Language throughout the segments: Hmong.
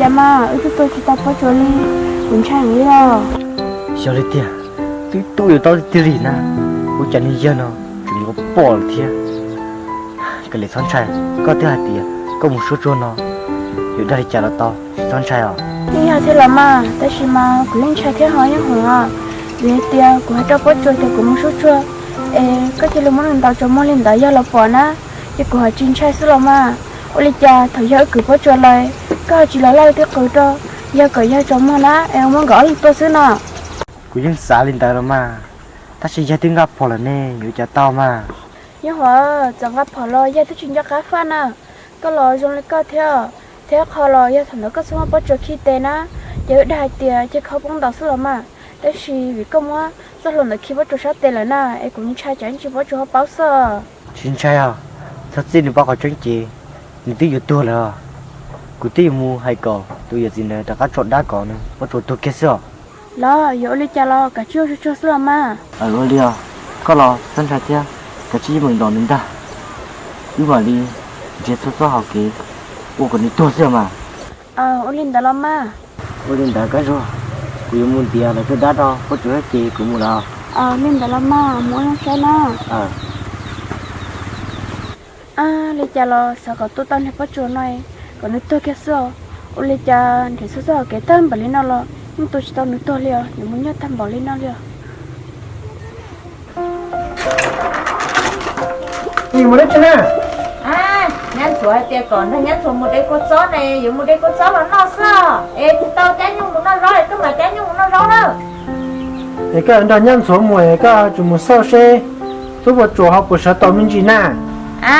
Cas mas wb twb tua tsis tau Pob Tsuas li, kuv ntshai heev li os. Xyov li tiag, twb tua yuav tau tiag li na, ua cas nws yawg no tseem yuav pom lawm thiab. Kav liam txhob ntshai, koj twb hais tias koj mus suab tsuag no, yuav dag li cas los tau, tsis txhob ntshai os. Yeej yog thiab los mas, tab sis mas kuv yeej ntshai thiab ho Yeej Huas, vim hais tias kuv hais rau Pob Tsuas tias kuv mus suab tsuag, es koj cia li muab nws ntaus tsaus muag li ntawd yog los pom na, ces kuv ho tsis ntshai xwb los mas. Ua li cas thaum yog wb kwv Pob Tsuas lawm, koj ho tsis los laj twb qw rau, yog kom yog tsaus muag na es muab nkawd ob leeg tua xwb no. Kuv yeej xav li ntawd los mas, tab sis yawg twb nqa phom lawm ne, yuav ua cas tau mas. Yeej Huas, txawm nqa phom los yawg twb tsis nco qab faj na. Koj los zoo li koj thiab, thiab qhov los yog thaum ntawd koj txhob muab Pob Tsuas khi tes na, ces wb dag hais tias cia koj poob ntaus xwb los mas. Tab sis vim koj muab txoj hlua ntawd khi Pob Tsuas sab tes lawm na, es kuv ntshai tsam ib ntsis Pob Tsuas ho paub xwb. Tsis ntshai os, txhob txij nws paub qhov tseeb ces nws twb yuav tuag lawm os. Kuv twb yuav mus hais kom tus yawm txiv ntawd rov qab tso dab kom nws Pob Tsuas tuag kiag xwb os. Los yuav ua li cas los kav tsij ua tsuag tsuag xwb los mas. Ua li os, koj los txhob ntshai thiab, kav tsij yeej meem ntaus nws ntag. Wb mam li nrhiav txhua txoj hau kev ua kom nws tuag xwb os mas. Ua li ntawd los mas. Ua li ntawd Kab Zuag, kuv yuav mus ntiav lawv tej dab rau Pob Tsuas ces kuv mus lawm. Li ntawd los mas, mus ua zoo saib na. Ab, li cas los xav kom tua tau niag Pob Tsuas no kom nws tuag kiag xwb os. Ua li cas nrhiav txhua txoj hau kev tag npaum li no los yeej tua tsis tau nws tuag li os, nws mus nyob tag npaum li no li os. Yus mus dab tsi na? Nyab Ntxhuav hais tias kom nrog Nyab Ntxhuav mus de kua txob ne, yuav mus de kua txob los noj xwb. Es tsis tau cab nyuj mus noj zaub es koj mam cab nyuj mus noj zaub na. Es koj nrog Nyab Ntxhuav mus es koj tsis mus xauj seb tub Pob Tsuas ho puas sawv tau me ntsis na? A,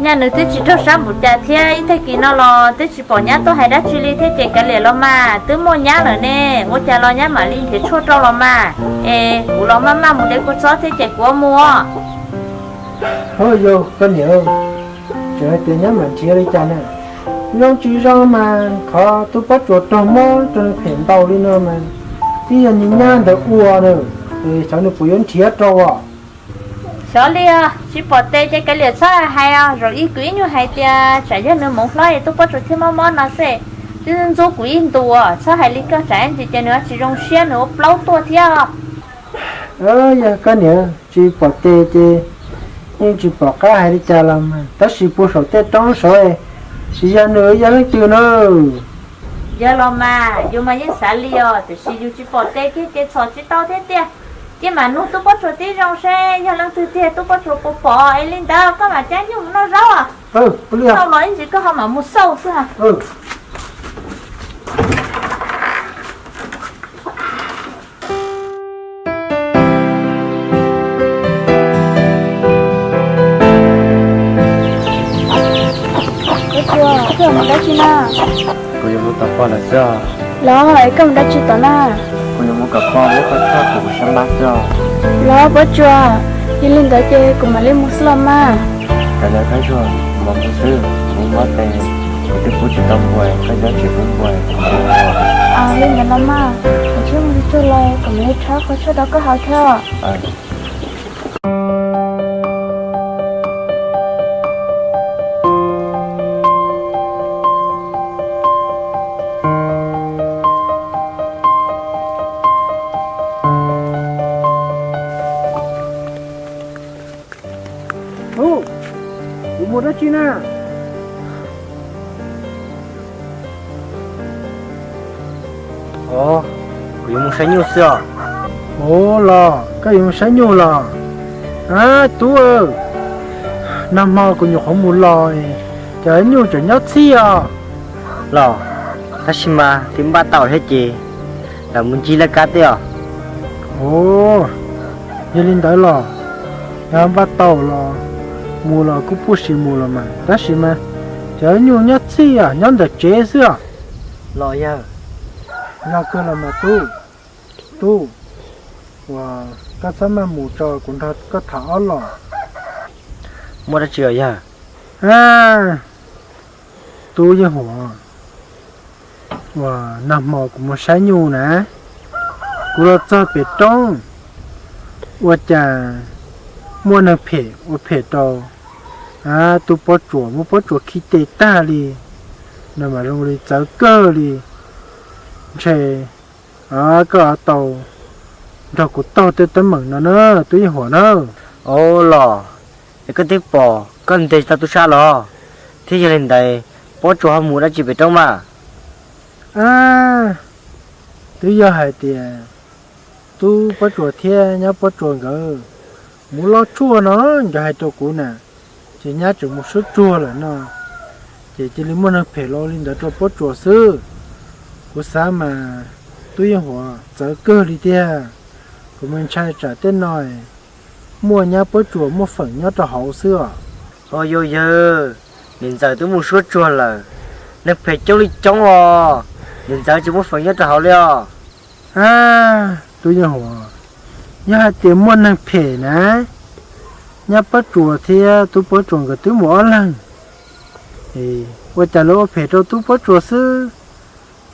nyaj nws twb tsis raug sab npaum cas thiab, ib tag kis no los twb tsis pom nyab tuaj hais dab tsi li thiab ces kav liam los mas, twb muaj nyab lawm ne, ua cas los nyab mam li nrhiav tshuaj rau los mas. Es kuv los maj maj mus de kua txob thiab ces kuv mus. Ho yog koj niam, tseem hais tias nyab mam nrhiav li cas na? Zoo tsis zoo mas qhov tub Pob Tsuas raug mob rau nws phem ntau li no mas twb yog nws nyab ntawd ua na, es xyov nws puas yuav nrhiav rau os. Xyov li os, tsis pom tes ces kav liam txhob hais os. Zaum ib kuv ib nyuag hais tias tsam yog nws hmoov hlob es tub Pob Tsuas thiaj mob mob no xwb. Twb ntxub kuv ib ntus, txhob hais li koj, tsam ib ntsis ces nws tsis zoo siab nws ua plaub tuaj thiab. Yog koj niam tsis pom tes ces yeej tsis pom qab hais li cas los mas, tab sis puag saum tej roob saud, tsis yog nws yog leej twg na? Yog los mas, yus mas yeej xav li os, tiam sis yus tsis pom tes kiag ces txhom tsis tau thiab tiag. Cia mam nug tub Pob Tsuas tib zoo seb yog leej twg tiag tub Pob Tsuas puas pom, es li ntawd koj mam cab nyuj mus noj zaub. Xauj los ib ntsis koj ho mam mus xauj xwb. Pob Tsuas, koj mus dab tsi na? Kuv yuav mus tom pog lawv xwb. Los es koj mus dab tsi tom na? Kuv yuav mus kom pog muab qhov tshaj kuv sab npab xwb. Los Pob Tsuas, yog li ntawd ces kuv mam li mus xwb los mas. Kav liam Kab Zuag, kuv mam mus xwb, kuv mob tes, kuv twb pub tsis tau npua, koj nco tsis pub npua, kuv mam li mus. Li ntawd los mas, koj tsis mus tsuag los kuv mam li rhab qhov tshaj rau koj haus thiab. Ub, kuv mus dab tsi na? Os, kuv yuav mus saib nyuj xwb os. Ub, los koj yuav mus saib nyuj los? Ab tub, nag hmo kuv nyuam qhuav mus los, cov nyuj tseem nyob txhij os. Los, tab sis mas twb npaj tau thiab ces lam mus ncig laj kab tej os. Ub, yog li ntawd los, yog npaj tau los mus los kuj pub sim mus los mas, tab sis mas cov nyuj nyob txhij os, nyob ntawm tsev xwb os. Los yawg, yog kawg los mas tub. Tub, uas koj txhob maj mus tso, kuv nrog koj tham ob los. Muaj dab tsi os yawg? Tub Yeej Huas, uas nag hmo kuv mus saib nyuj na, kuv los txog pem roob, ua cas muaj neeg phem ua phem rau tub Pob Tsuas, muab Pob Tsuas khi tes tag li. no mas zoo li txawv kawg li. Ntshe koj tau nrog kuv taug tej teeb meem no na, tub Yeej Huam na. Au los, es koj twb pom koj ntes tau tub sab los, thiab yog li ntawd Pob Tsuas ho mus dab tsi pem roob mas? Twb yog hais tias tub Pob Tsuas thiab nyab Pob Tsuas nkawd mus loj tsuag no, nkawd hais rau kuv na, ces nyab tseem mus suab tsuag lawm no, ces cia li muaj neeg phem los li ntawd rau Pob Tsuas xwb. Kuv xav mas tub Yeej Huam txawv kawg li tiag. Kuv mas ntshai tsam tej no muaj nyab Pob Tsuas muaj feem nyob rau hauv xwb os. Ho yog yawg, niam ntxawm twb mus suab tsuag lawm, neeg phem coob li coob os, niam ntxawm tsis muaj feem nyob rau hauv li os. Tub Yeej Huam, yog hais tias muaj neeg phem na, nyab Pob Tsuas thiab tub Pob Tsuas nkawd twb mus ob leeg, ua cas lawv ua phem rau tub Pob Tsuas xwb?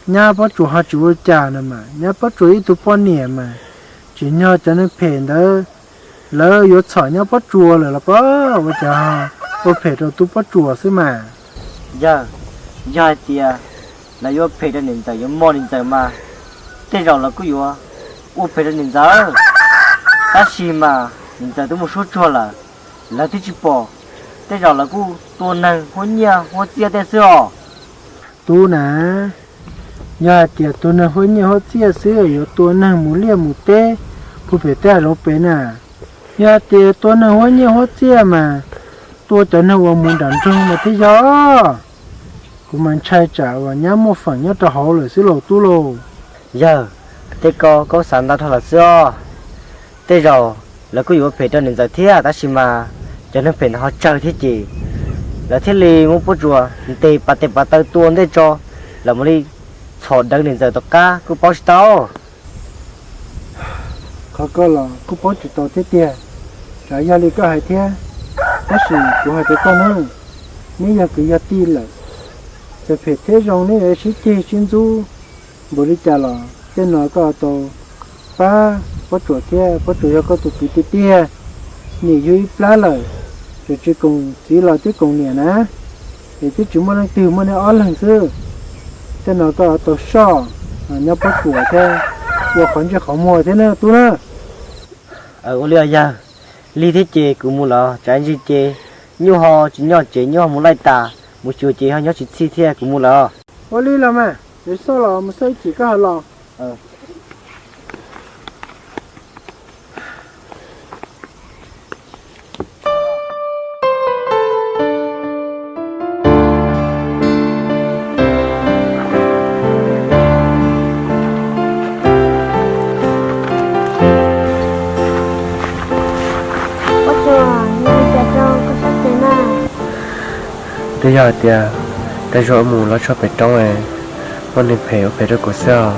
Nyab Pob Tsuas ho tsis ua cas no mas, nyab Pob Tsuas ib tug poj niam mas, tsim nyog cov neeg phem ntawd lawv yuav txhom nyab Pob Tsuas lawm los pob, ua cas ua phem rau tub Pob Tsuas xwb mas. Yawg, yog hais tias lawv yuav phem rau niam ntxawm yuav mos niam ntxawm mas, tej zaum lawv kuj yuav ua phem rau niam ntxawm. Tab sis mas niam ntxawm twb mus suab tsuag lawm, lawv twb tsis pom, tej zaum lawv kuj tua neeg huab nyiaj huab txiaj tej xwb os. Tub na, yog hais tias tua neeg huab nyiaj huab txiaj xwb yuav tua neeg mus liaj mus teb puag pem tej hav zoov pem na? Yog hais tias tua neeg huab nyiaj huab txiaj mas, tua cov neeg uas mus nram nroog mas thiaj yog. Kuv mas ntshai tsam uas nyab muaj feem nyob rau hauv lawm xwb lauj tub lauj. Yawg, tej ko koj xav ntau dhau lawm xwb os. Tej zaum lawv kuj yuav ua phem rau niam ntxawm thiab, tab sis mas cov neeg phem ntawd ho tsawg thiab ces lawv thiaj li muab Pob Tsuas ntes pas tes pas taw tua ntej tso, lawv mam li txhom dawv niam ntxawm tom qab kuj paub tsis tau. Qhov ko los kuj paub tsis tau thiab tiag, tsam yog li koj hais thiab. Tab sis kuv hais rau koj na, neb yog kwv yog tij lawm, txawm phem thiab zoo neb yuav sib ceg sib ntxub npaum li cas los tej no koj tau pab Pob Tsuas thiab, Pob Tsuas yog koj tus kwv tiag tiag, niam yug ib plab lawm, tseem tsis koom txiv los twb koom niam na, es twb tsis muaj leej twg muaj neb ob leeg xwb. Tej no koj tau soj, nyob Pob Tsuas thiab, ua qhov ntsej qhov muag thiab na tub na. Ua li os yawg, lig thiab ces kuv mus lawm, tsam ib ntsis ces nyuj ho tsis nyob tsev, nyuj ho mus laij tas, mus xyuas ces ho nyob tsis txhij thiab, kuv mus lawm. Ua li los mas, yuav xauj los mus xauj ib chim koj ho los. Pob Tsuas, yog li cas rau koj sab tes na? Twb yog hais tias koj yuav mus los tshoj pem roob, muaj neeg phem ua phem rau kuv xwb os.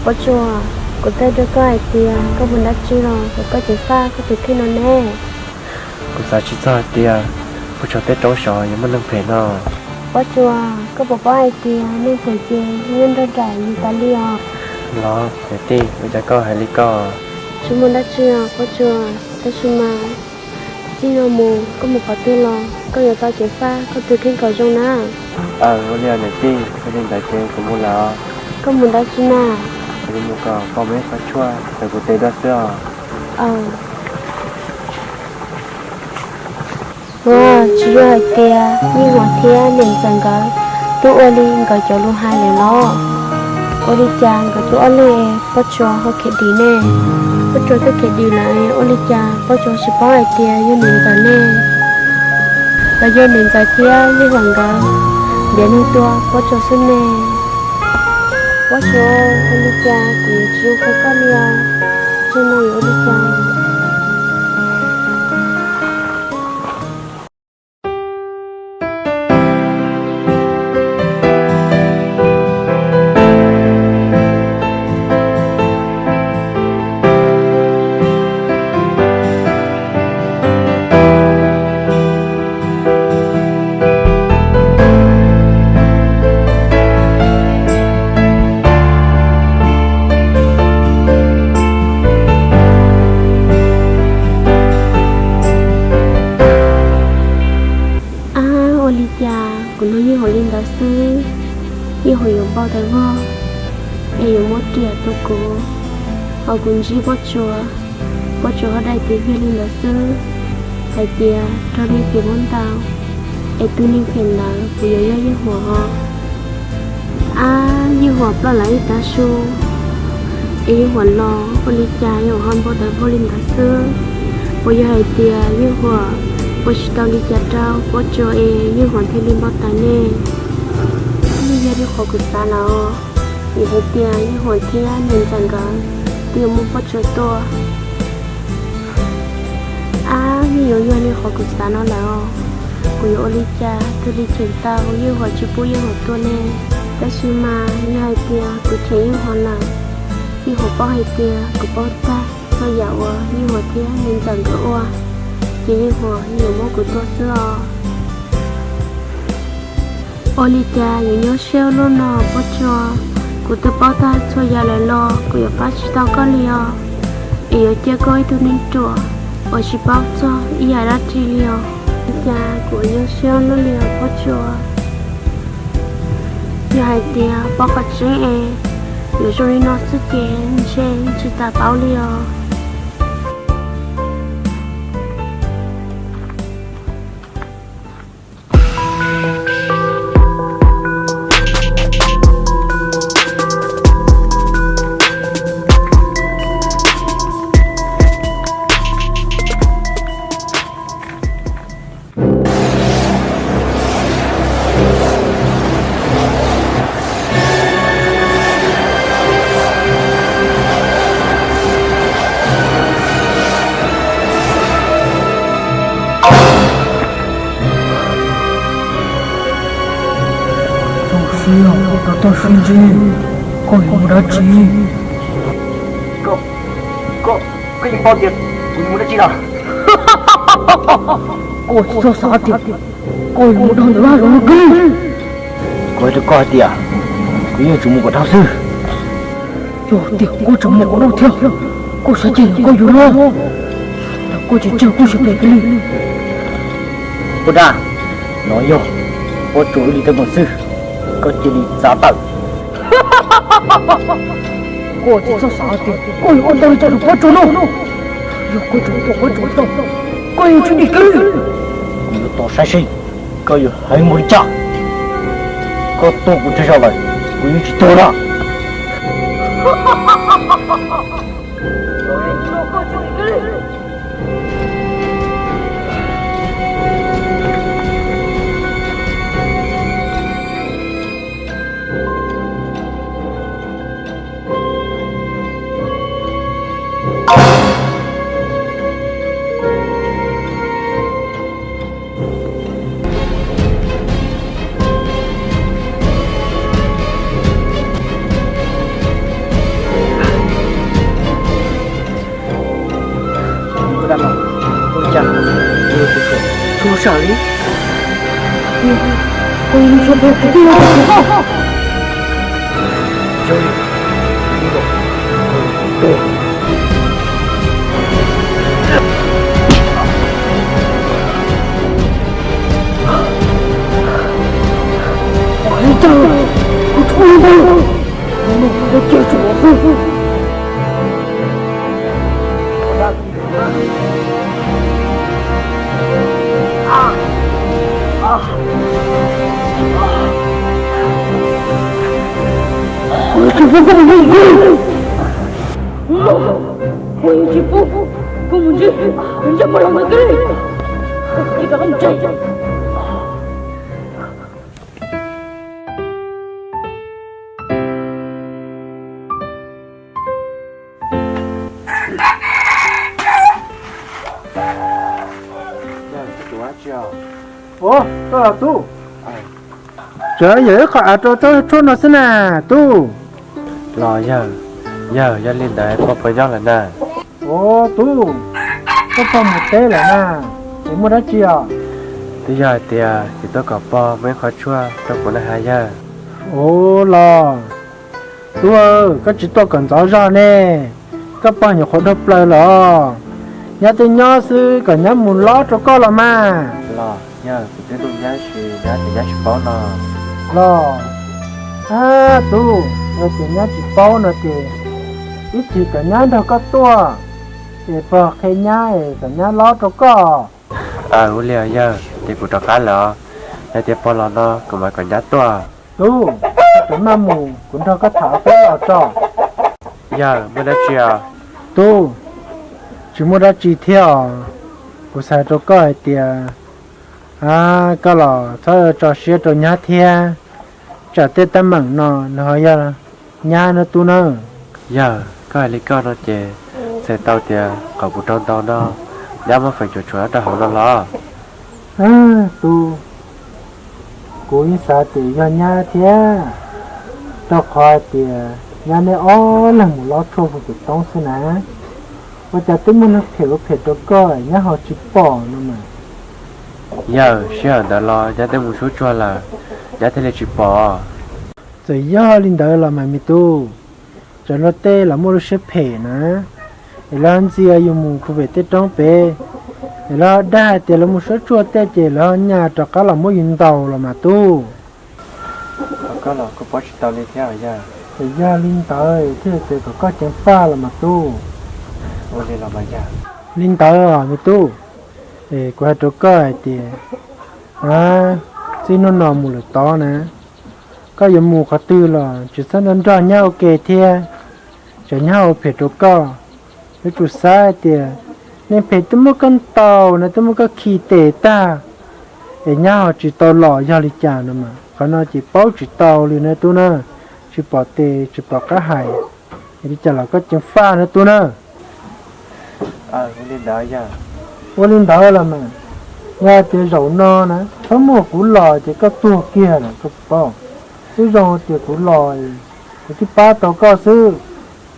Pob Tsuas, kuv teb rau koj hais tias koj mus dab tsi los kom koj ceev faj koj tus kheej no ne? Kuv xav tsis txog hais tias puag tsaus tej roob sov yuav muaj neeg phem no. Pob Tsuas, koj puas paub hais tias neeg phem ces nyob nrog nraim yus tas li os. Los niam tij, ua cas koj hais li ko? Tsis muaj dab tsi os Pob Tsuas, tab sis mas txij no mus koj mus qhov twg los koj yuav tau ceev faj koj tus kheej kom zoo na. Aws, ua li niam tij, yog li ntawd ces kuv mus lawm os. Koj mus dab tsi na? Kuv mus kom pom me qhov tshuaj txawm kuv tes dua xwb os. Ua tsis yog hais tias Yeej Huam thiab niam ntxawm nkawd twb ua li nkawd cov lus hais lawm los? Ua li cas nkawd twb ob leeg Pob Tsuas ho khem dim ne? Pob Tsuas twb khem dim lawm, ua li cas Pob Tsuas tsis paub hais tias yog niam ntxawm ne? Los yog niam ntxawm thiab Yeej Huam nkawd ntiav neeg tua Pob Tsuas xwb ne? Pob Tsuas, ua li cas kuv yuav tsis zoo qhia koj li os? Zaum no yuav ua li cas? Ua li cas kuv hnov Yeej Huam li ntawd xwb? Yeej Huam yuav npau taws vog es yuav muab riam rau kuv, hos kuv ntsib Pob Tsuas, Pob Tsuas ho dai tus yawg li ntawd xwb, hais tias raug neeg phem muab ntaus, es tus neeg phem ntawd puas yuav yog Yeej Huam os? Ab, Yeej Huam ploj lawm ib tag su, es Yeej Huam los ua li cas Yeej Huam ho npau taws vog li ntawd xwb? Puas yog hais tias Yeej Huam ua tsis tau li cas rau Pob Tsuas es Yeej Huam thiaj li npau taws ne? Yeej yog li qhov kuv xav lawm, vim hais tias Yeej Huam thiab niam ntxawm nkawd twb yuav muab Pob Tsuas tua. Ab, yeej yuav yog li qhov kuv xav no lawm os. Kuv yuav ua li cas thiaj li cheem tau Yeej Huam tsis pub Yeej Huam tua ne? Tab sis mas yog hais tias kuv cheem Yeej Huam lawm, Yeej Huam paub hais tias kuv paub tag txhua yam uas Yeej Huam thiab niam ntxawm nkawd ua, ces Yeej Huam yuav muab kuv tua xwb os. Ua li cas yuav nyuaj siab ua luaj no Pob Tsuas? Kuv twb paub tag txhua yam lawm los kuv yuav pab tsis tau koj li os. Es yuav cia koj ib tug neeg ruam uas tsis paub txog ib yam dab tsi li os. Ua li cas kuv nyuaj siab ua luaj li os Pob Tsuas? Yog hais tias paub qhov tseeb es yuav zoo li no xwb ces ntshe tsis tas paub li os. Txhob sib, txhob sib ntsib, koj yuav mus dab tsi? Koj, koj, koj yeej paub tias kuv yuav mus dab tsi los? Koj tsis txhob xav tias koj yuav mus dhau ntawm lub hav zoov no kiag li. Kuv hais rau koj hais tias kuv yeej tsis mus kom dhau xwb. Yog tias koj tseem mus kom dhau thiab, koj xav tias koj yuav los, los koj tsis tseg kuv siab phem kiag li. Poj dab, no yog Pob Tsuas wb li teeb meem xwb, koj cia li txav tawm. Koj tsis txhob xav tias koj yuav ua tau li cas rau Pob Tsuas no. Yog koj tseem tuaj Pob Tsuas tau, koj yuav tsum dim kiag li. Kuv yuav tos saib seb koj yuav heev npaum li cas. Koj tuaj kuv tsawg zaus lawm, kuv yeej tsis tuag na. Ua cas tus tsov txhua sab li? Koj yeej tsis paub kuv twb yog tus tsov. Yog li, tus tsov, kuv hais tias kuv tsov ntag, kuv no kuv cia tsov xwb. Kuv yeej tsis pub koj mus ntsib, kuv yeej tsis pub koj mus ntsib, ntsib mus los ntawd kiag li, koj cia rov qab mus tsev. Ua, koj los tub, tseem yog ib qho av rau tsob tshuaj no xwb na tub. Los yawg, yawg, yog li ntawd koj puas nyob lawm na? Ua tub, koj pog mus teb lawm na, es muaj dab tsi os? Twb yog hais tias kuv tuaj kom pog muab ib qho tshuaj rau kuv na has yawg. Ua los, tub, koj tsis tuaj kom ntxov zog ne, koj pog nyuam qhuav dhau plaws lawm os. Nyab twb nyob xwb kom nyab mus lob rau koj los mas. Los, Yog kuv twb nug nyab ces nyab tias nyab tsis paub no. Los, ab tub, yog tias nyab tsis paub no ces ib chim kom nyab nrog koj tuaj, ces pog qhia nyab es kom nyab lob rau koj. Ua li yawg, ces kuv rov qab lawm os. Yog tias pog los no kuv mam kom nyab tuaj. Tub, tseem maj mus, kuv nrog koj tham peb los tso. Yawg, muaj dab tsi os? Tub, tsis muaj dab tsi thiab os. Kuv xav rau koj hais tias, a, koj los txhob tso siab rau nyab thiab, tsam tej teeb meem no nws ho yog nyab nawb tub nawb. Yawg, koj hais li koj no ces txhais tau tias qhov kuv raug ntaus no nyab muab feem cuam tshuam rau hauv no los? Tub, kuv yeej xav tias yog nyab thiab, rau qhov hais tias nyab neb ob leeg mus lob tshuaj hu tus toob xwb na. Ua cas twb muaj neeg phem ua phem rau koj nyab ho tsis pom no mas? Yawg, sij hawm ntawd los nyab twb mus suab tsuag lawm, nyab thiaj li tsis pom. Txawm yog li ntawd los mas me tub, tsam luag tej los muaj lub siab phem na, es lawv ntxias yus mus puag pem tej roob pem, es lawv dag hais tias lawv mus suab tsuag tej ces lawv nyas rov qab los muab yus ntaus los mas tub. Koj los kuj paub tsis tau li thiab yawg. Txawm yog li ntawd thiaj tias kom koj ceev faj los mas tub. Ua li los mas yawg. Li ntawd os me tub, es kuv hais rau koj hais tias, a, txij hnub no mus lawm tod na, koj yuav mus qhov twg los tsis txhob nrog nrog nyab ua ke thiab, tsam nyab ua phem rau koj. Yuav tsum xav hais tias neeg phem twb muab koj ntaus na, twb muab koj khi tes tag, es nyab ho tsis tau los yog li cas no mas qhov no ces paub tsis tau li na tub na. Tsis pom tes tsis pom qab hais, es li cas los koj ceev faj na tub na. Ua li ntawd los mas, yog tias zaum no na txhob muaj kuv los ces koj tuag kiag lawm koj paub. Twb zoo tias kuv los, kuv thiaj pab tau koj xwb.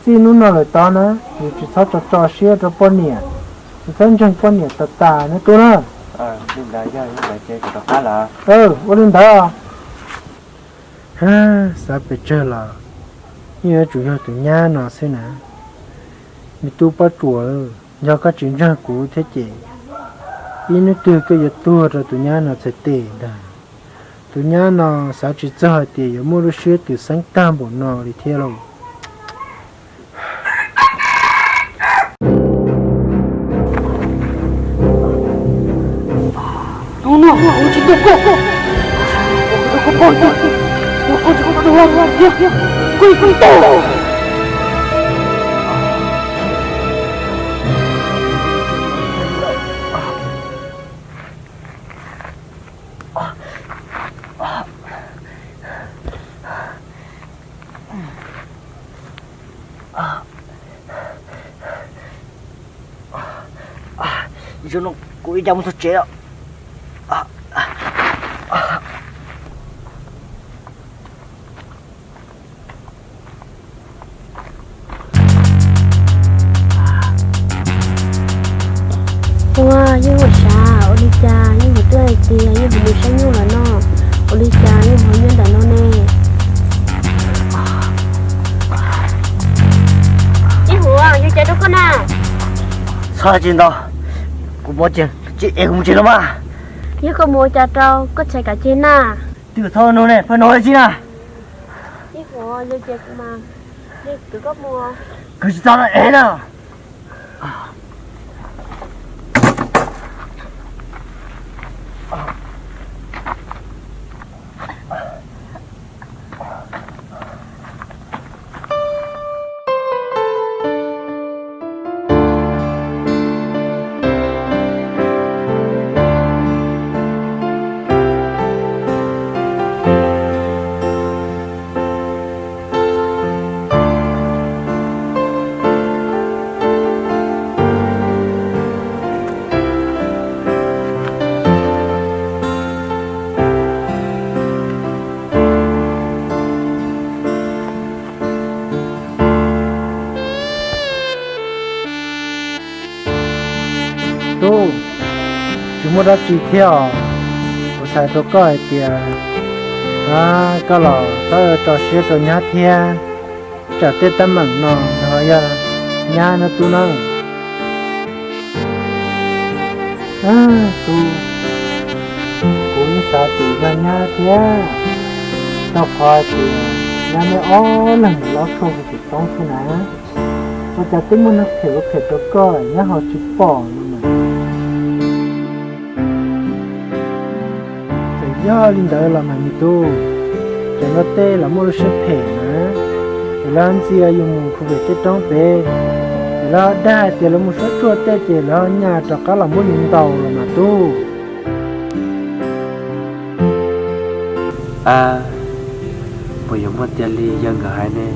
Txij hnub no lawm tod na, yus tsis txhob tso tso siab rau poj niam, tsis txhob ntseeg poj niam tas tas na tub na. Ua li ntawd. Xav pes tsawg los yeej yuav tsum yog tus nyab no xwb na. Me tub Pob Tsuas, yog koj tsis ntseeg kuv thiab ces ib hnub twg koj yuav tuag rau tus nyab no txhais tes ntag. Tus nyab no xav tsis txog hais tias yuav muaj lub siab twm xeeb tag npaum no li thiab lauj. Zaum no kuv ib cas mus txog tsev os. Ua, yeej ua sav ua li cas yeej mus twb hais tias yeej mus saib nyuj lawm no, ua li cas yeej mus nyob ntawm no ne? Ib huam, yog cas rau koj na? Txhob tsis ntau, kuv mus tsev, tsis es kuv mus tsev no mas. Yog koj mus ua cas rau koj txhais kav tseg na? Twb txhob nug ne, pheej nug tsi na. Ib huam, yog cas kuv mas, yog kwv koj mus. Kwv tsis tau no es na. Tub, tsis muaj dab tsi thiab os. Kuv xav rau koj hais tias, a, koj los txhob tso siab rau nyab thiab, tsam tej teeb meem no nws ho yog nyab no tub na. Tub, Tus yog nyab thiab, rau qhov tias nyab muab ob leeg los tshuaj hu pem roob xwb na. Ua cas twb muaj neeg phem ua phem rau koj, nyab ho tsis pom no mas. Txawm yog li ntawd los mas me tub, cov no tej los muaj lub siab phem na. Ces lawv ntxias yus mus pem tej roob pem, ces lawv dag tias lawv mus suab tsuag tej ces lawv nyas rov qab los muab yus ntaus los mas tub. Ab, puas yuav muaj tiag li yawg nkawd hais ne?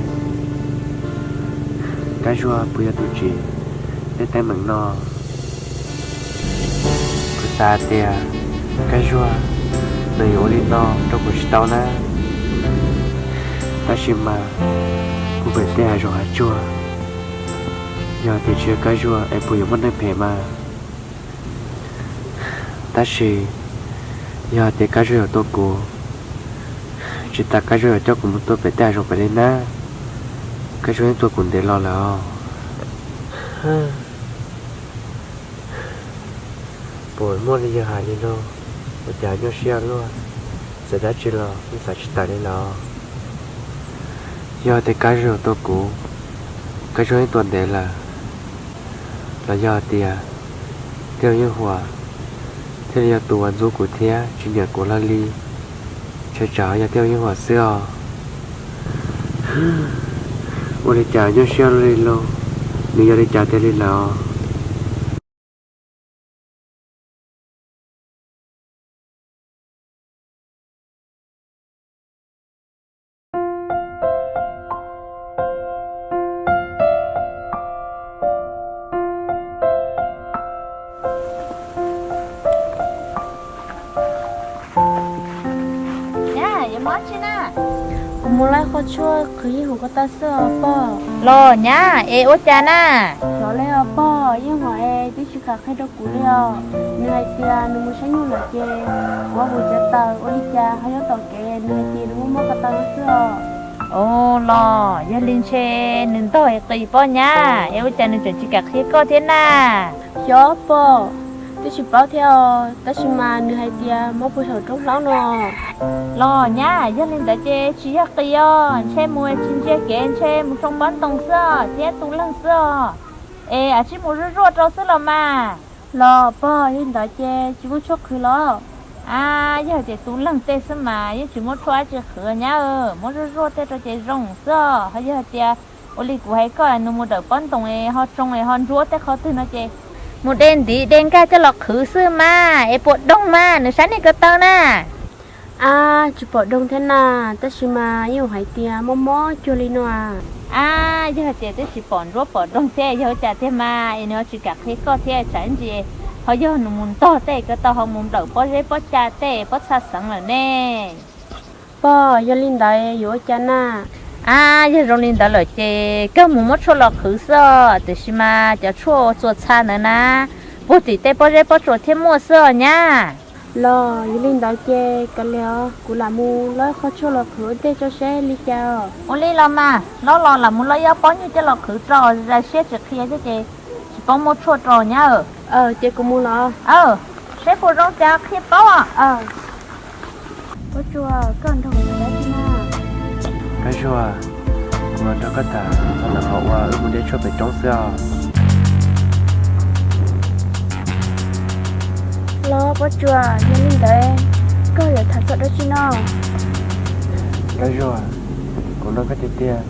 Kab Zuag puas yog tus tsim tej teeb meem no? Kuv xav tias Kab Zuag nws yuav ua li no rau kuv tsis tau na. Tab sis mas kuv pem tej hav zoov hav tsuag, yog tias tsis yog Kab Zuag es puas yuav muaj neeg phem mas. Tab sis yog tias Kab Zuag yuav tua kuv, tsis tas Kab Zuag yuav coj kuv mus tua pem tej hav zoov pem li na, Kab Zuag yeej tua kuv ntev los lawm os. Puas muaj li yawg hais li lauj? Ua cas nyuaj siab luaj, xav dab tsi los yeej xav tsis tawm li lawm. Yog tias Kab Zuag yuav tua kuv, Kab Zuag yeej tua ntev lawm. Los yog tias Tij Yeej Huam thiaj li yog tus uas ntxub kuv thiab tsis nyiam kuv hlo li, tshaj tsam yog Tij Yeej Huam xwb os. Ua li cas nyuaj siab li lauj, nws yog li cas tiag li lawm os. Nyab, yuav mus dab tsi na? Kuv mus laij qhov tshuaj qhwv Yeej Huam ko taw xwb os pog. Los nyab, es ua cas na? Xyov li os pog, Yeej Huam es twb tsis kam qhia rau kuv li os. Nws hais tias nws mus saib nyuj lawm ces kuv hu txiav taws ua li cas ho nyob tom kev, nws hais tias nws muaj mob ko taw no xwb os. Ua los yog li ntshe nws ntog qis pob nyab, es ua cas nws tseem tsis kam qhia koj thiab na? Xyov pog, twb tsis paub thiab os, tab sis mas nws hais tias mob puag saum roob hlaub no. Los nyab, yog li ntawd ces tsis yog qis os, ntshe mus tsis ntsia kev, ntshe mus tsoo pob ntoo xwb os thiab tu leeg xwb os. Es a tsij mus zuaj zuaj rau xwb los mas. Los pog, yog li ntawd ces tsis muaj tshuaj qhwv los? A, yog tias tu leeg tej xwb mas yeej tsis muaj tshuaj dab tsi qhwv nyab, muab zuaj zuaj tej rau ces zoo xwb os. Ho yog tias ua li kuv hais koj, nws mus dawm pob ntoo es ho tsoo es ho ntsuab tej qhov twg no ces mus de ntiv de nkag coj los qhwv xwb mas, es puas doog mas nws saib nej ko taw na? A, tsis pom doog thiab na, tab sis mas yeej hais tias mob mob cuag li no a. A, yog tias twb tsis pom ntsuab pom doog thiab yog ua cas tiag mas es nws ho tsis kam qhia koj thiab, tsam ib ntsis ho yog nws mus ntog tej ko taw ho mus nplawm pob zeb pob ca tej pob txha xeev lawm ne. Pog, yog li ntawd yuav ua cas na? A, yog zoo li ntawd lawm ces kawg mus muab tshuaj los qhwv xwb os, tiam sis mas cov tshuaj txua txha ntawd na, puag tim tej pob zeb pob tsuas thiaj muaj xwb os nyab. Los yog li ntawd ces kav liam, kuv lam mus lov qhov tshuaj los qhwv ua ntej tso seb li cas os. Ua li los mas, los los lam mus lov ib pob nyuj coj los qhwv rau, zais siab tsis qhia thiab ces tsis paub muab tshuaj rau nyab. Ces kuv mus los. Seb puas zoo cas qhia paub. Pob Tsuas, koj nrog kuv mus dab tsi na? Kab Zuag, kuv los nrog koj tham txog ntawm qhov uas wb mus de tshuaj pem roob xwb os. Los Pob Tsuas, yog li ntawd koj yuav tham txog dab tsi no? Kab Zuag, kuv nug koj tiag tiag,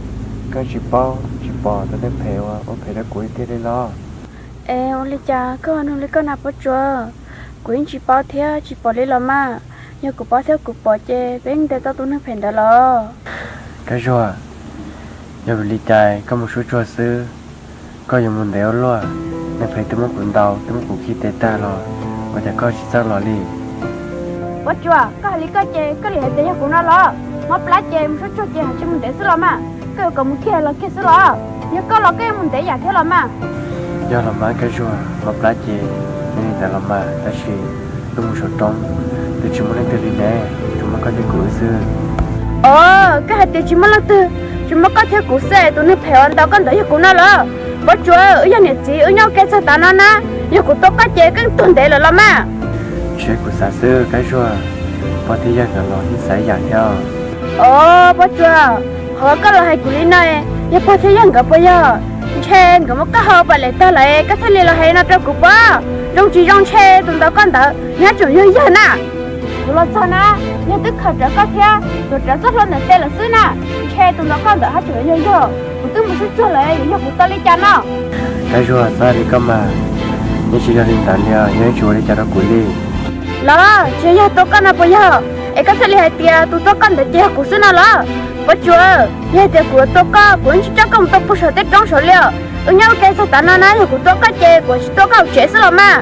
koj tsis paub tsis pom tus neeg phem uas ua phem rau kuv tiag li los? Es ua li cas koj nug li koj na Pob Tsuas? Kuv yeej tsis paub thiab tsis pom li los mas. Yog kuv paub thiab kuv pom ces peb ntes tau tus neeg phem ntawd los. Kab Zuag, yog vim li cas koj mus suab tsuag xwb, koj yuav mus ntev ua luaj? Neeg phem twb muab kuv ntaus twb muab kuv khi tes tag los, ua cas koj tsis txawj los li? Pob Tsuas, koj hais li koj ces koj lim hais tias yog kuv no los? Mob plab ces mus suab tsuag ces hais tsis mus ntev xwb los mas. Koj yuav kom mus kiag los kiag xwb los? Yog koj los koj yuav mus ntev yam thiab los mas. Yog los mas Kab Zuag, mob plab ces yog li ntawd los mas, tab sis wb mus saum roob twb tsis muaj leej twg li ne, tsuas muaj koj thiab kuv wb xwb. Os, koj hais tias tsis muaj leej twg, tsis muaj koj thiab kuv xwb es tus neeg phem uas ntaus koj ntawd yog kuv no los? Pob Tsuas, wb yog niam txiv wb nyob ua ke txog tav no na, yog kuv tua koj ces koj tuag ntev lawm los mas. Tsis yog kuv xav xwb Kab Zuag, Pog thiab yawg nkawd los yeej xav ib yam thiab. Os, Pob Tsuas, qhov koj los hais kuv li no, yog pog thiab yawg nkawd puas yog? Ntshe nkawd muab koj hau pam lem tag lawm koj thiaj li los hais no rau kuv pob. Zoo tsis zoo ntshe tus ntawd koj ntawd nyob tseem yog yawg na. Kuv los txog na, yawg twb khaws rawv koj thiab tuav rawv txoj hlua ntawm tes lawm xwb na. Ntshe tus ntawd koj ntawd haj tseem yog yawg. Kuv twb mus sib tsuag lawm, yuav yog kuv tau li cas no? Kab Zuag, txhob li koj mas, yeej tsis yog li ntawd li os, yog yeej tsis ua li cas rau kuv li. Los tsis yog tua koj no puas yog? Es koj thiaj li hais tias tus tua koj ntawd ces yog kuv xwb no los? Pob Tsuas, yog hais tias kuv yuav tua koj, kuv yeej tsis coj koj mus tua puag saum tej roob saud li os. Wb nyob ua ke txog tav no na, yog kuv tua koj ces kuv tsis tua koj hauv tsev xwb los mas.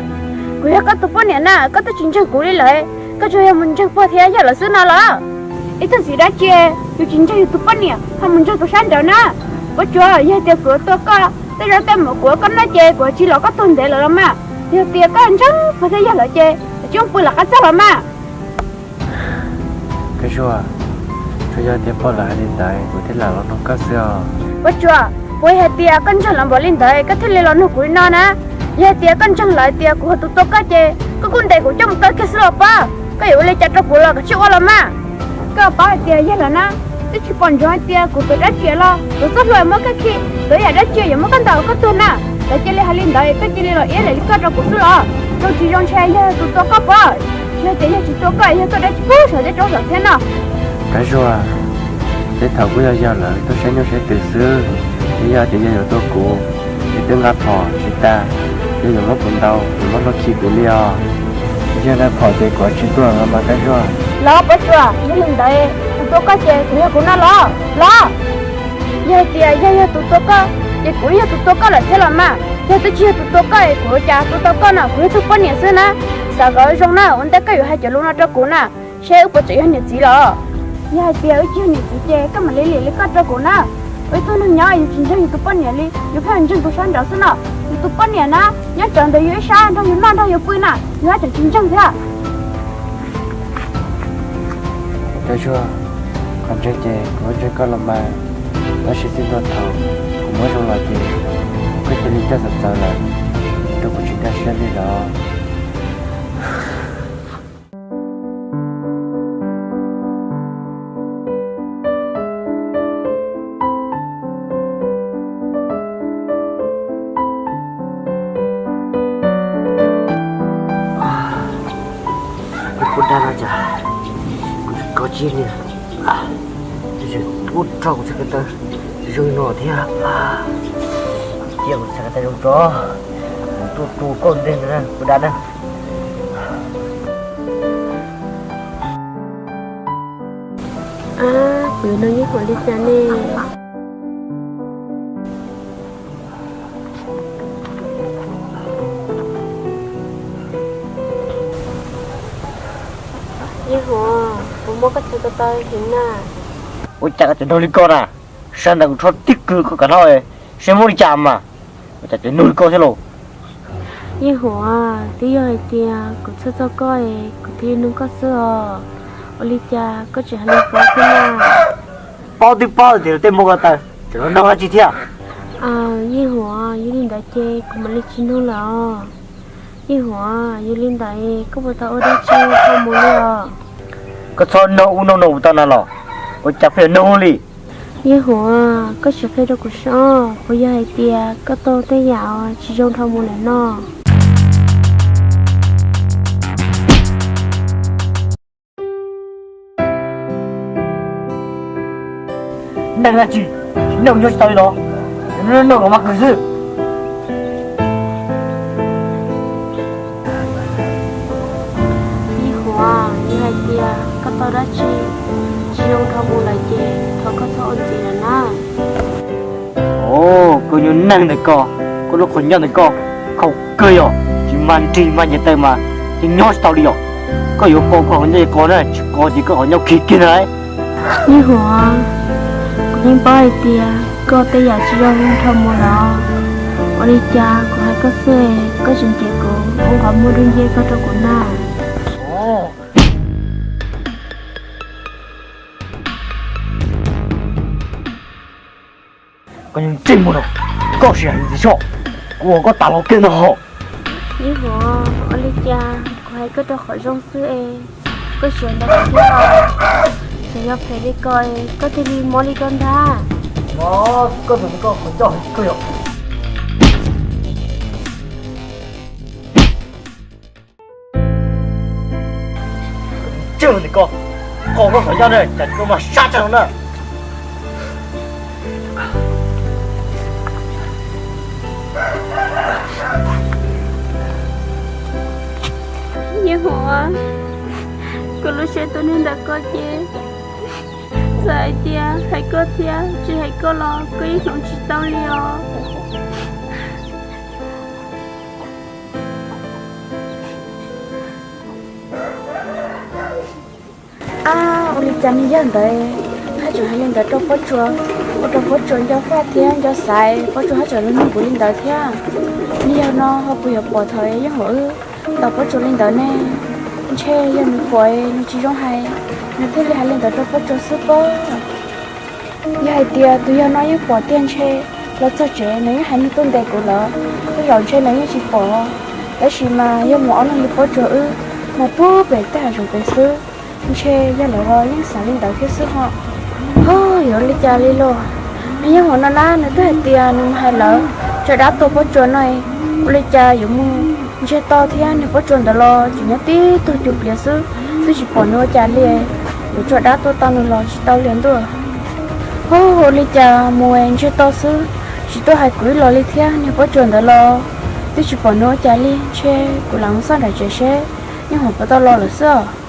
Kuv yog koj tus poj niam na, koj twb tsis ntseeg kuv li lawm, koj tsuas yog mus ntseeg pog thiab yawg lawm xwb no los? Ib tug txiv dab tsi yuav tsis ntseeg yus tus poj niam ho mus ntseeg tus sab nraud na? Pob Tsuas, yog tias kuv yuav tua koj, tej zaub tej mov kuv ua koj noj ces kuv tsis los koj tuag ntev lawm los mas. Yog tias koj ntseeg pog thiab yawg lawm ces tsis pw lawv qab txaj los mas. Kab Zuag, tsuas yog tias pog lawv hais li ntawd kuv thiaj lam los nug koj xwb os. Pob Tsuas, puas yog hais tias koj ntseeg lawv npaum li ntawd koj thiaj li los nug kuv li no na? Yog hais tias koj ntseeg lawv hais tias kuv yog tus tua koj ces koj kuj ntes kuv coj mus kaw kiag xwb los pob. Koj yuav ua li cas rau kuv los koj cia li ua los mas. Koj paub hais tias yawg lawv na, twb tsis pom ntsoov hais tias kuv tua dab tsi los, tus txoj hlua muab koj khi, tus yam dab tsi yuav muab koj ntaus koj tuag na. Lawv cia li hais li ntawd koj cia li los iab lem li koj rau kuv xwb los? Zoo tsis zoo ntshe yog tus tua koj pob. Yog tias yog tsis tua koj yog koj dab tsi pub saum tej roob saum thiab no. Kab Zuag, tej thaum kuj yog yawg lawv tuaj saib nyuj saib twm xwb, yog tias yog yuav tua kuv, ces twb nqa phom tsis tas, yog yuav muab kuv ntaus, yuav muab hlua khi kuv li os. Yog nqa phom ces kuv tsis tuag los mas Kab Zuag. Los Pob Tsuas, yog li ntawd tus tua koj ces kuv yog kuv no los? Los, yog hais tias yog yog tus tua koj ces kuv yog tus tua koj lawm thiab los mas. Yog twb tsis yog tus tua koj es kuv ua cas tua tau koj no? Kuv yog tug poj niam xwb na. Xav kom zoo na, ua ntej koj yuav hais cov lus no rau kuv na, seb wb puas tseem yog niam txiv los? Yog hais tias wb tsis yog niam txiv ces koj mam li lim li koj rau kuv na. Ua ib tug neeg nyob yus tsis ntseeg yus tus poj niam li, yus pheej ntseeg tus sab nraud xwb no. Yus tus poj niam na, nyob tsawv ntawm yus ib sab nrog yus noj nrog yus pw na, yus haj tseem tsis ntseeg thiab. Kab Zuag, qhov ntseeg ces kuv ntseeg koj los mas, tab sis txij ntua thaum kuv muab zoo los ces koj cia li coj txawv txawv lawm, rau kuv tsis nkag siab li los. Kuv pub dab no cas kuv tsis kov tsib li, tab sis ub rog kuv txhais ko taw tsis zoo li no thiab. Cia kuv txhais ko taw zoo tso, kuv tuaj tu koj ntej ntawd na pub dab na. Ab, kuv yuav nug Yeej Huam li cas ne? Yeej Huam, kuv muab koj txhais ko taw heev na. Ua cas koj tseem nraug li ko na? Sab ntawd kuv tshuab tib kws koj kav hlau, seb muab li cas mas, ua cas tseem nraug li ko thiab lauj? Yeej Huam, twb yog hais tias kuv txhawj txog koj es kuv thiaj li nug koj xwb os. Ua li cas koj tseem hais lus paub thiab na? Paub twb paub tias tej muag ko taw, tseem los nug dab tsi thiab? Yeej Huam, yog li ntawd ces kuv mam li tsis nug lawm os. Yeej Huam, yog li ntawd koj puas tau ua dab tsi dhau mus li os? Koj txhob nug ub nug no mus tau na los, ua cas pheej nug li? Yeej Huam, koj sim qhia rau kuv saib, puas yog hais tias koj tau tej yam tsis zoo dhau mus lawm no? Neeg dab tsi, neeg nyob tsis tau li los, noj los mas kws xwb. Yeej Huam, yog hais tias koj tau dab tsi tsis zoo dhau mus lawm ces thov koj txhob ua ntxiv lawm na. Os, koj nyuag neeg ntawm koj, koj lub qhov ncauj ntawm koj khaum kawg yog, tsis mag nrig mag nce taw mas yeej nyob tsis tau li yom. Koj yuav qo koj qhov ncauj qo na, tsis qo ces koj qhov ncauj khi kiag na. Yeej Huam, kuv yeej paub hais tias koj tej yam tsis zoo dhau mus lawm, ua li cas kuv hais koj xwb koj tseem cem kuv ua qhov muag dub nciab koj rau kuv na. Koj ntsej muag no, koj sim hais ntxiv soj, kuv ua koj tas los kiag ntag hos. Yeej Huam, ua li cas kuv hais koj rau qhov zoo xwb es Koj tseem ntawd thiab los? Tseem yog phem li ko, koj thiaj li mob li ko ntag. Mob koj tus koj qhov ncauj koj yog. Cwj ntawm koj, qhov koj qhov ncauj ne cas koj mas sab tag no na. Yeej Huam, kuv lub siab tuag neeg ntawm koj ces txawm hais tias hais koj thiab tsis hais koj los koj yeej hloov tsis tau li os. Ab, ua li cas niag yawg ntawd haj tseem hais li ntawd rau Pob Tsuas, ua rau Pob Tsuas nco faj thiab nco xaiv, Pob Tsuas haj tseem los nug kuv li ntawd thiab. Niag yawg no ho puas yuav pom thaum Yeej Huam wb ntaus Pob Tsuas li ntawd ne? Ntshe yog nws pom nws tsis zoo hais, nws thiaj li hais li ntawd rau Pob Tsuas xwb pob. Yog hais tias tus yawg no yeej pom tiag ntshe los txog tsev nws yeej hais nws tuaj ntes kuv lawm, tej zaum ntshe nws yeej tsis pom. Tab sis mas yog mus ob leeg li Pob Tsuas wb mas puag pem tej hav zoov pem xwb, ntshe yog lawv los yeej xav li ntawd thiab xwb ho. Ho yuav li cas li los? Nws Yeej Huam no na, nws twb hais tias nws mus hais lawv tso dab tua Pob Tsuas no, ua li cas yuav mus ntsiag to thiab niag Pob Tsuas ntawd los tseem nyob tib tug cuag pliav xwb, twb tsis pom nws ua cas li. Yuav tso dab tua tau nws los tsis tau li ntuj. Ho ua li cas mus ntsiag to xwb, tsis tuaj hais kuv ib los li thiab, niag Pob Tsuas ntawd los twb tsis pom nws ua cas li, ntshe kuv lam mus xauj nram tsev seb Yeej Huam puas tau los lawm xwb os.